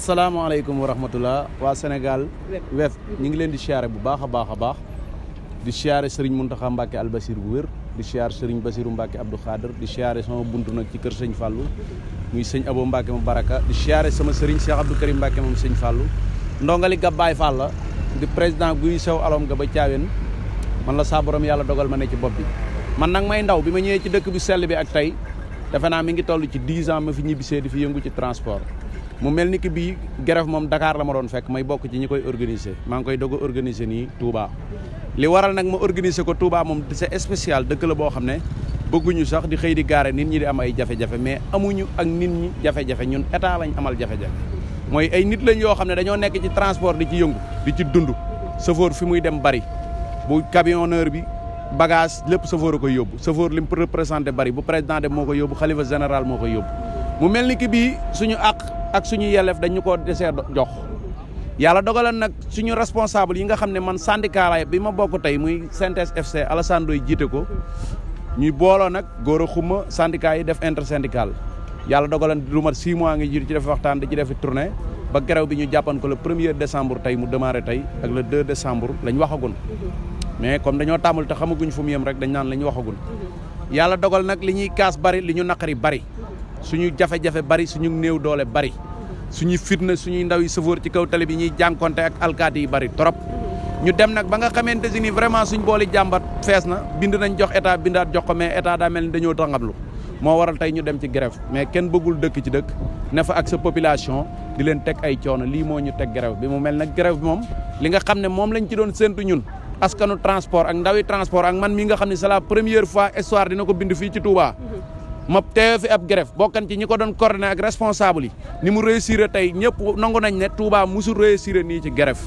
asalaamaaleykum wa rahmatullah waa Sénégal wef ñu ngi leen di siyaare bu baax a baax di siyaare Serigne Mountakha Mbacké Albasir bu wér di siyaare Serigne Bassirou Mbacké Abdou Khader di siyaare sama buntu nag ci kër Sëñ Fallou muy sëñ Abo Mbacké mu baraka di siyaare sama Serigne Cheikh Abdou Karim Mbacké moom Sëñ Fallou ndongali Gabbaay Fall la di président guy sew alom ga ba Thiawén man la saa borom yàlla dogal ma ne ci bopp bi man nag may ndaw bi ma ñëwee ci dëkk bi sell bi ak tey defe naa mi ngi toll ci 10 ans ma fi ñibbisee di fi yëngu ci transport mu mel ni ki bii grève moom Dakar la ma doon fekk may bokk ci ñi koy organiser maa ngi koy doog a organiser nii Touba li waral nag ma organiser ko Touba moom c'est spécial dëkk la boo xam ne bëgguñu sax di xëy di gaare nit ñi di am ay jafe-jafe mais amuñu ak nit ñi jafe-jafe ñun état lañ amal jafe-jafe mooy ay nit lañ yoo xam ne dañoo nekk ci transport di ci yëngu di ci dund chauffeur fi muy dem bari bu camionneur bi bagage lépp chauffeur a koy yóbbu chauffeur li mu représenté bari bu président dem moo koy yóbbu xalifa général moo koy yóbbu mu mel ni ki bii suñu àq ak suñu yelleef dañu ko desee jox yàlla dogalan nag suñu responsable yi nga xam ne man syndicat la bi ma bokk tey muy CNTS FC Alassane Ndoye jiite ko ñuy booloo nag góor a xuma syndicat yi def intersyndical yàlla dogalan lu mat 6 mois ngi jiitu ci def waxtaan di ci def tournée ba grève bi ñu jàppan ko le 1er décembre tey mu démarré tey ak le 2 décembre lañ waxagun mais comme dañoo tàmmul te xamaguñ fu mu yem rek dañ naan la ñu waxagun yàlla dogal nag li ñuy kaas bari li ñu naqari bari suñu jafe-jafe bari suñu néew doole bari suñuy fitna suñuy ndaw yi sëfoor ci kaw tali bi ñuy jànkonte ak alkaati yi bari trop ñu dem nag ba nga xamante si ni vraiment suñ booli jàmbat fees na bind nañ jox état bindaat jox ko mais état daa mel ni dañoo tàngablu moo waral tey ñu dem ci grève mais kenn bëggul dëkk ci dëkk ne fa ak sa population di leen teg ay coono lii moo ñu teg grève bi mu mel nag grève bi moom li nga xam ne moom lañ ci doon séntu ñun askanu transport ak ndawi transport ak man mi nga xam ne c'est la première fois histoire dina ko bind fii ci Touba ma teewe fi ab grève bokkan ci ñi ko doon coordonné ak responsable yi ni mu réussir tey ñëpp nangu nañ ne Touba musul réussir nii ci grève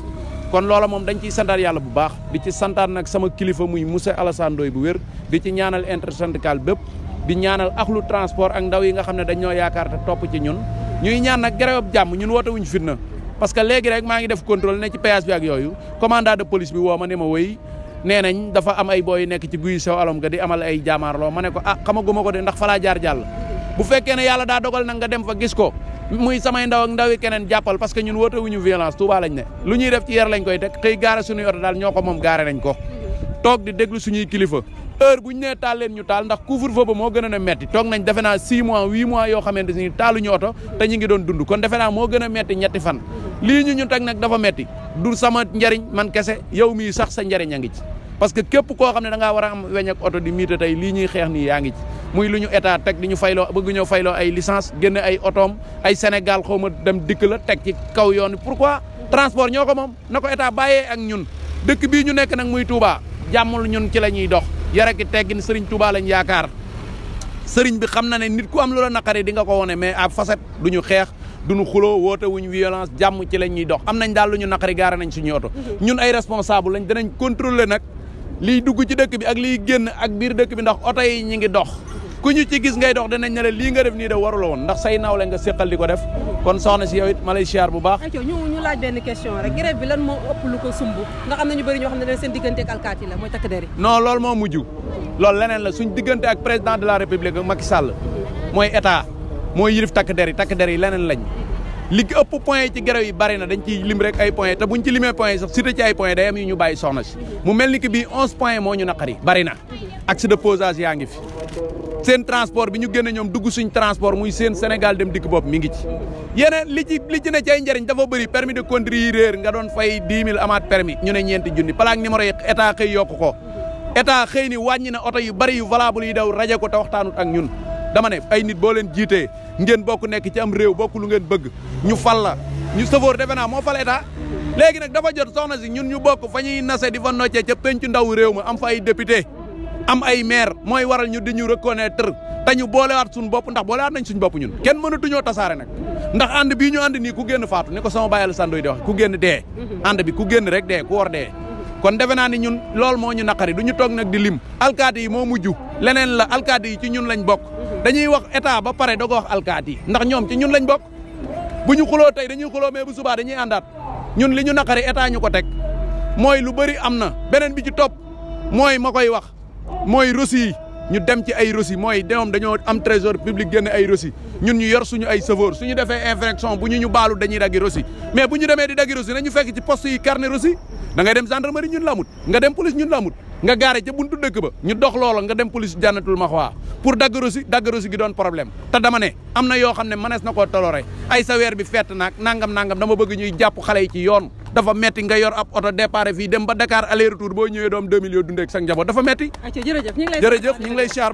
kon loola moom dañ ciy santaat yàlla bu baax di ci santaat nag sama kilifa muy monsieur Alassane Ndoye bu wér di ci ñaanal intersyndical bépp di ñaanal axlu transport ak ndaw yi nga xam ne dañoo yaakaar te topp ci ñun ñuy ñaan nag grève ab jàmm ñun woote wuñ fitna parce que léegi rek maa ngi def contrôle ne ci péage bi ak yooyu commandant de police bi woo ma ne ma wéy nee nañ dafa am ay booy nekk ci guy sew alom nga di amal ay jaamaarloo ma ne ko xamaguma ko de ndax falaa jaar jàll bu fekkee ne yàlla daa dogal nag nga dem fa gis ko muy samay ndaw ak ndawi keneen jàppal parce que ñun woote wuñu violence Touba lañ ne lu ñuy def ci yar lañ koy teg xëy gaare suñuy oto daal ñoo ko moom gaare nañ ko toog di déglu suñuy kilifa heure bu ñu nee taal leen ñu taal ndax couvre-feu ba moo gën a ne metti toog nañ defe naa 6 mois 8 mois yoo xamante ni taaluñu oto te ñu ngi doon dund kon defe naa moo gën a metti ñetti fan lii ñu teg nag dafa metti du sama njariñ man kese yow mii sax sa njariñ a ngi ci parce que képp koo xam ne da ngaa war a am weñ ak oto di miite tey lii ñuy xeex nii yaa ngi ci muy lu ñu état teg di ñu fayloo bëgg ñoo fayloo ay licence génne ay otoom ay Sénégal xaw ma dem dikk la teg ci kaw yoon pourquoi transport ñoo ko moom na ko état bàyyee ak ñun dëkk bii ñu nekk nag muy Touba jàmmul ñun ci la ñuy dox yare ki teggin Serigne Touba lañ yaakaar Serigne bi xam na ne nit ku am lu la naqari di nga ko wone mais à facette du ñu xeex duñu xuloo woote wuñ violence jàmm ci la ñuy dox am nañ daal lu ñu naqari gaare nañ suñu oto ñun ay responsable lañ danañ contrôler nag liy dugg ci dëkk bi ak liy génn ak biir dëkk bi ndax oto yi ñi ngi dox ku ñu ci gis ngay dox dinañ ne la lii nga def nii de warula woon ndax say nawle nga séqal di ko def kon soxna si yow it ma lay siyaar bu baax ñu laaj benn question rek grève bi lan moo ëpp lu ko sumb ndax am na ñu bëri ñoo xam ne seen diggante ak alkaati la mooy takk der yi non loolu moo mujj loolu leneen la suñ diggante ak président de la république Macky Sall mooy état mooy yilif takk der yi leneen lañ li ëpp point yi ci grève yi bari na dañ ciy lim rek ay point te buñ ci limee point yi sax cité ci ay point day am yu ñu bàyyi soxna si mu mel ni ki bii 11 point moo ñu naqari bari na axe de posage yaa ngi fi seen transport bi ñu génne ñoom dugg suñ transport muy seen Sénégal dem dikk bopp mi ngi ci yeneen li ci ne ci ay njëriñ dafa bëri permis de conduire yi réer nga doon fay 10 000 amaat permis ñu ne ñeenti junni plaque numéro yi état xëy yokk ko état xëy ni wàññi na oto yu bari yu valable yi daw rajo ko te waxtaanut ak ñun dama ne ay nit boo leen jiitee ngeen bokk nekk ci am réew bokk lu ngeen bëgg ñu fal la ñu sëfoor defe naa moo fal état léegi nag dafa jot soxna si ñun ñu bokk fa ñuy nase di fa noccee ca pencu ndaw réew ma am fa ay député am ay maire mooy waral ñu di ñu reconnaître te ñu boolewaat suñu bopp ndax boolewaat nañ suñu bopp ñun kenn mënatuñoo tasaare nag ndax ànd bii ñu ànd nii ku génn faatu ni ko sama bàyyal sandoy di wax ku génn dee ànd bi ku génn rek dee ku war dee kon defe naa ni ñun loolu moo ñu naqari du ñu toog nag di lim alkaati yi moo mujj leneen la alkaati yi ci ñun lañ bokk dañuy wax état ba pare doog a wax alkaati yi ndax ñoom ci ñun lañ bokk bu ñu xuloo tey dañuy xuloo mais bu subaa dañuy àndaat ñun li ñu naqari état ñu ko teg mooy lu bëri am na beneen bi ci topp mooy ma koy wax mooy reçu yi ñu dem ci ay reçu mooy ñoom dañoo am trésor public génne ay reçu ñun ñu yor suñu ay chauffeur suñu defee infraction bu ñu baalu dañuy daggi rosi mais bu ñu demee di daggi rosi nañu fekk ci poste yi carnet rosi da ngay dem gendarmerie ñun la amut nga dem police ñun la amut nga gaare ca buntu dëkk ba ñu dox loola nga dem police Jannatul Maxwa pour dagg rosi gi doon problème te dama ne am na yoo xam ne mënees na koo toloré ay sa weer bi fett naag nangam dama bëgg ñuy jàpp xale yi ci yoon dafa metti nga yor ab oto départ fii dem ba Dakar aller retour boo ñëwee doom 2 millions dundee ak sa njaboot dafa metti jërëjëf ñu ngi lay jërëjëf ñu ngi lay siyaar